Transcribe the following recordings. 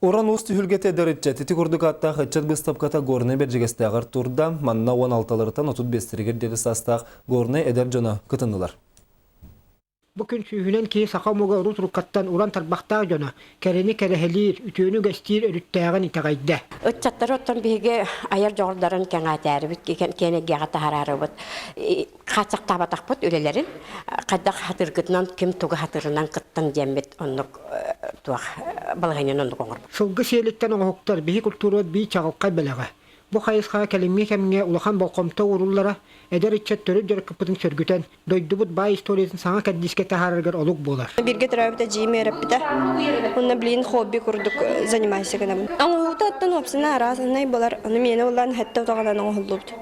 Уран уус түһүлгэтэ эдэр ыччат ити курдук ааттаах ыччат быыстапката Горнай Бэрдьигэстээҕэр турда. Манна 16-ларыттан 35-тэригэр диэри саастаах Горнай эдэр дьоно кытыннылар. Бу күн сүүһүнэн киһи саха омуга урут уруккаттан уран тарбахтаах дьоно кэрэни кэрэһэлиир, үтүөнү үгэстиир өрүттээҕин итэҕэйдэ. Ыччаттары оттон биһиги айар дьоҕурдарын кэҥээтээрибит, киэн эйгэҕэ таһаарарыбыт, хааччахтаабатахпыт үлэлэрин хайдах хатыргытынан ким тугу хатырынан кыттан диэммит оннук туох балаһыанньаны оннук оҥорбут. Сылгы сиэлиттэн оҥоһуктар биһи культурабыт биир чаҕылхай бэлэҕэ. Бу хайысхаҕа кэлиҥҥи кэмҥэ улахан болҕомто ууруллара эдэр ыччат төрүт дьарыкпытын сөргүтэн, дойдубут баай историятын саҥа кэрдиискэ таһаарарыгар олук буолар. Бииргэ төрөөбүт эдьиийим үөрэппитэ. Онно блин хобби курдук занимайся гынабын. Оҥоһуута оттон уопсана араасынай буолар. Ону миэнэ улаан хэттэ утаҕынан оҥоһуллубут.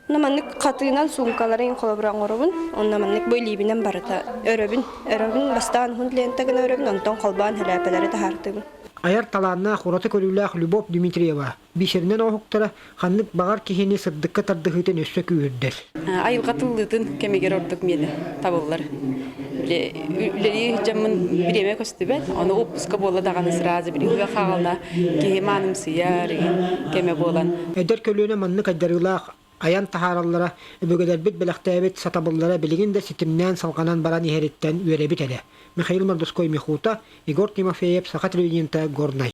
Онно маннык хатыынан суумкаларын холобура оҥоробун. Онно маннык бу илиибинэн барыта өрөбүн. Өрөбүн бастаан уһун лента гына өрөбүн, онтон холбоон хэлээпэлэри таһаартыыбын. Айар талааннаах, ураты көрүүлээх Любовь Дмитриева бисеринэн оҥоһуктара ханнык баҕар киһини сырдыкка тардыһыытын өссө күүһүрдэр. Айылҕа тыллыытын кэмигэр ордук миэнэ табыллар. Үлэлии дьоммун бириэмэ көстүбэт, ону отпуска буолла даҕаны сразу били ыа хаална, киһи маанымсыйар кэмэ буолан. Эдэр көлүөнэ маннык айдарыылаах айан таһаараллара, өбүгэлэрбит бэлэхтээбит сатабыллара билигин да ситимнээн салҕанан баран иһэриттэн үөрэбит эрэ. Михаил Мордовской Михута, Егор Тимофеев, Саха телевидениета, Горнай.